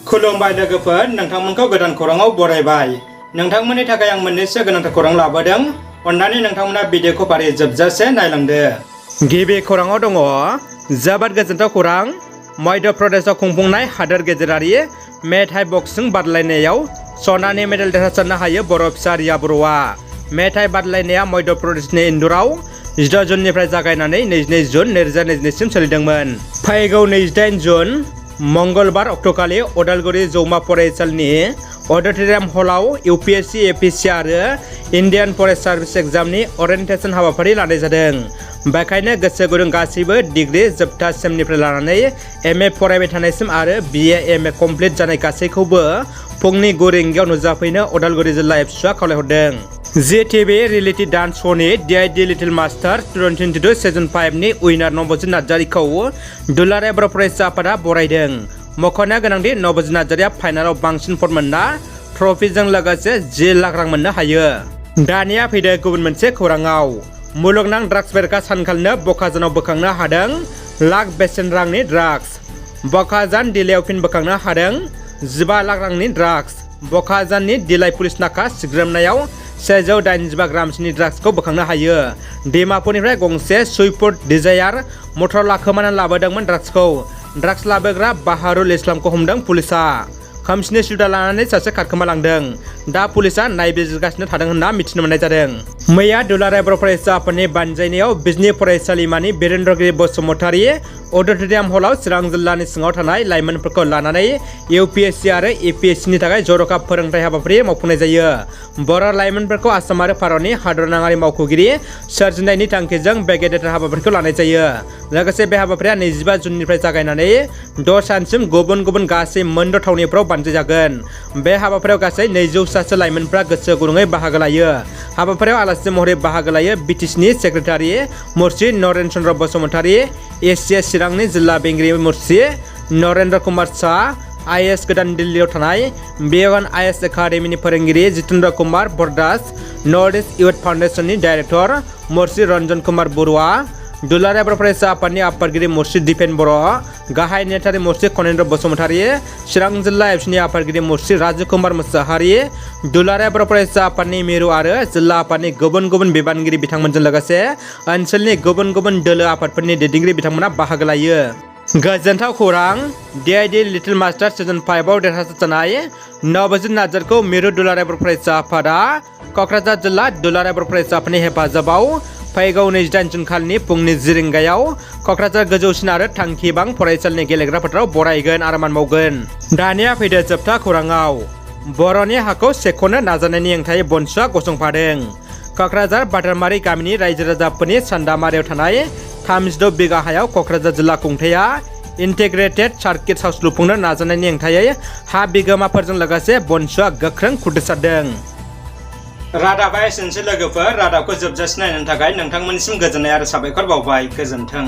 खुलुमबाय लोगोफोर, नोंथांमोनखौ गोदान खौराङाव बरायबाय। नोंथांमोननि थाखाय आं मोननैसो गोनांथार खौरां लाबोदों। अन्नानै नोंथांमोना भिडिअखौ फारि जोबजासे नायलांदो। गिबि खौराङाव दङ जोबोद गोजोनथाव खौरां। मध्य प्रदेशआव खुंफुंनाय हादोर गेजेरारि मेथाइ बक्सिं बादायलायनायाव सनानि मेडेल देरहासारनो हायो बर' फिसा रिया बर'आ। मेथाइ बादायलायनाया मध्य प्रदेशनि इन्दौरआव 16 जुननिफ्राय जागायनानै 22 जुन 2022सिम सोलिदोंमोन। फैगौ 28 जुन मंगलबार अक्ट'खालि उदालगुरि जौमा फरायसालिनि अडिट'रियाम हलाव UPSC, APC आरो इन्डियान फरेस्ट सार्भिस एग्जामनि अरियेन्टेसन हाबाफारि लानाय जादों। बेखायनो गोसो गुदुं गासैबो डिग्री जोबथा सेमनिफ्राय लानानै MA फरायबाय थानायसिम आरो BA MA कमप्लिट जानाय गासैखौबो फुंनि 9 रिंगायाव नुजाफैनो उदालगुरि जिल्ला एबसुआ खावलायहरदों। ZTV रियेलिटि डान्स श'नि DID लिटिल मास्टार 2022 सिजन 5 नि उइनार नबजित नार्जारिखौ दुलाराय बर' फरायसा आफादा बरायदों। मख'नो गोनांदि नबजित नार्जारिया फाइनालाव बांसिन पइन्ट मोनना ट्रफिजों लोगोसे 10 लाख रां मोननो हायो। दानिया फैदो गुबुन मोनसे खौराङाव। मुलुगनां ड्राग्स बेरेखा सानखालिनो बखाजानाव बोखांनो हादों लाख बेसेन रांनि ड्राग्स। बखाजान दिलायाव फिन बोखांनो हादों 15 लाख रांनि ड्राग्स। बखाजाननि दिलाइ पुलिस नाका सिग्रोमनायाव 185 ग्रामसोनि ड्राग्सखौ बोखांनो हायो। डिमापुरनिफ्राय गंसे सुइफ्ट डिजायार मटर लाखोमानानै लाबोदोंमोन ड्राग्सखौ। ड्राग्स लाबोग्रा बाहारुल इस्लामखौ हमदों पुलिसा। खोमसिनि सुदा लानानै सासे खारखोमालांदों। दा पुलिसा नायबिजिरगासिनो थादों होनना मिथिनो मोननाय जादों। मैया दुलाराय बर' फरायसा आफादनि बानजायनायाव बिजनि फरायसालिमानि बिरेन्द्रगिरि बसुमतारी अडिट'रियाम हलाव चिरां जिल्लानि सिङाव थानाय लाइमोनफोरखौ लानानै UPSC आरो APSC नि थाखाय जर'खा फोरोंथाय हाबाफारि मावफुंनाय जायो। बर' लाइमोनफोरखौ आसाम आरो भारतनि हादरनाङारि मावख'गिरि सोरजिनायनि थांखिजों बे गेदेर हाबाफारिखौ लानाय जायो। लोगोसे बे हाबाफारिया 25 जुननिफ्राय जागायनानै 6 सानसिम गुबुन गुबुन गासै मोन 6 थावनिफोराव बानजायजागोन। बे हाबाफारियाव गासै 200 सासो लाइमोनफ्रा गोसो गुदुङै बाहागो लायो। हाबाफारियाव आलासि महरै बाहागो लायो BTCनि सेक्रेटारि मुर्सि नरेन चन्द्र बसुमतारी, ACS चिरांनि जिल्ला बेंगिरि मुर्सि नरेन्द्र कुमार शाह, IAS गोदान दिल्लीयाव थानाय B1 IAS एकाडेमिनि फोरोंगिरि Jitendra Kumar Bardas, north east youth फाउन्डेसननि डाइरेक्टर मुर्सि रन्जन कुमार बरुवा, दुलाराय बर' फरायसा आफादनि आफादगिरि मुर्सि दिपेन बर', गाहाय नेहाथारि मुर्सि खनेन्द्र बसुमतारी, चिरां जिल्ला एबसुनि आफादगिरि मुर्सि राजु कुमार मुसाहारि, दुलाराय बर' फरायसा आफादनि मिरु आरो जिल्ला आफादनि गुबुन गुबुन बिबानगिरि बिथांमोनजों लोगोसे ओनसोलनि गुबुन गुबुन दोलो आफादफोरनि दैदेनगिरि बिथांमोना बाहागो लायो। गोजोनथाव खौरां। DID लिटिल मास्टार सिजन 5 आव देरहासार जानाय नबजित नार्जारिखौ मिरु दुलाराय बर' फरायसा आफादा क'क्राझार जिल्ला दुलाराय बर' फरायसा आफादनि हेफाजाबाव फैगौ 28 जुन खालिनि फुंनि 10 रिंगायाव क'क्राझार गोजौसिन आरो थांखिबां फरायसालिनि गेलेग्रा फोथाराव बरायगोन आरो मान बावगोन। दानिया फैदो जोबथा खौराङाव। बर'नि हाखौ सेख'नो नाजानायनि हेंथायै बनसुआ गसंफादों। क'क्राझार बादामारि गामिनि रायजो राजाफोरनि सान्दामारियाव थानाय 36 बिगा हायाव क'क्राझार जिल्ला खुंथाया इन्टिग्रेटेड सार्किट हाउस लुफुंनो नाजानायनि हेंथायै हा बिगोमाफोरजों लोगोसे बनसुआ गोख्रों खुद्रिसारदों। रादाबा एसेनोसै लोगोफोर। रादाबखौ जोबजासिम नायनो थाखाय नोंथांमोननिसिम गोजोननाय आरो साबायखर बावबाय। गोजोन्थों।